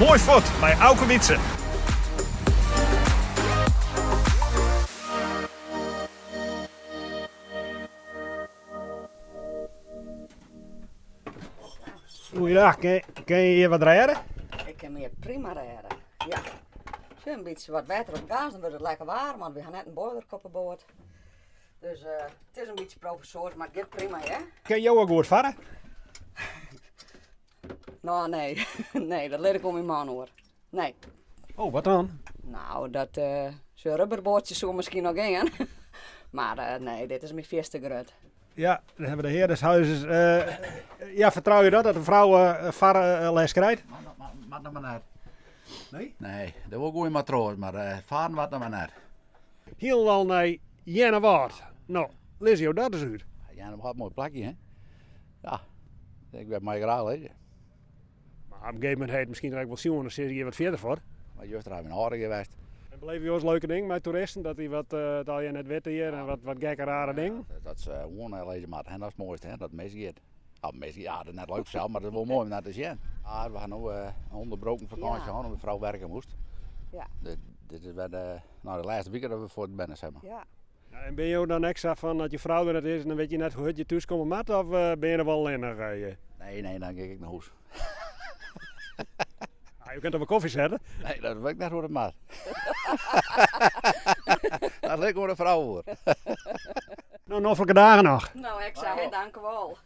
Moai fuort mei Auke Wietze. Goeiedag, kin, kin je hjir wat rêde? Ik kin my hjir prima rêde, ja. Sjoch, in bytsje wat wetter op gas, dan wurdt it lekker waarm, want we ha net in boiler op 'e boat. Dus uh, it is in bytsje provisoarysk, mar it giet prima, hè? Kin jo al goed farre? No, nee. Nee, dat lit ik oan myn man oer. Nee. Oh, wat dan? Nou, dat uh, zo'n rubberboatsje soe miskien noch gean. mar uh, nee, dit is my fierste grut. Ja, dan hebben we de heer des huizes. Uh, ja, fertrou je dat, dat de frou uh, farles krijt? Moat noch mar net. Nee? Nee, dat wol goeie matroas, mar uh, faren moat noch mar net. Hielendal nei Earnewâld. No, lizze jo dat ris út. Earnewâld, moai plakje, hè? Ja, ik wêr mei graach lizze. Mar op in gegeven momint ha je it miskien ek wol sjoen en sizze gean wat fierder fuort. Mar juster ha we in âlder west. En beleve jo ris leuke dingen mei toeristen? Dat dy wat uh, allegear net witte hjir en wat, wat gekke rare dingen? Dat, dat se gewoan lizze moatte, en dat is it moaiste, hè, dat it misgiet. Ja, misgiet, ja, dat is net leuk sels, mar dat is wol moai om nei te sjen. Ja, we ha no uh, in ûnderbroken fakânsje ja. hân omdat de frou werke moast. Ja. Dit, dit is wer de, nou, de lêste wike dat we fuort binne, zeg maar. Ja. Ja, en binne jo dan ek sa fan dat je frou der net is en dan wit je net hoe hurd je thús komme moat of uh, binne je der wol allinnich? Uh, nee, nee, dan gean ik nei hûs. Ah, je kunt toch wel koffie zetten? Nee, dat wit ik net hoe dat moat. dat lit ik oan de frou oer. No, noflike dagen noch. No, ek sa, dank wol.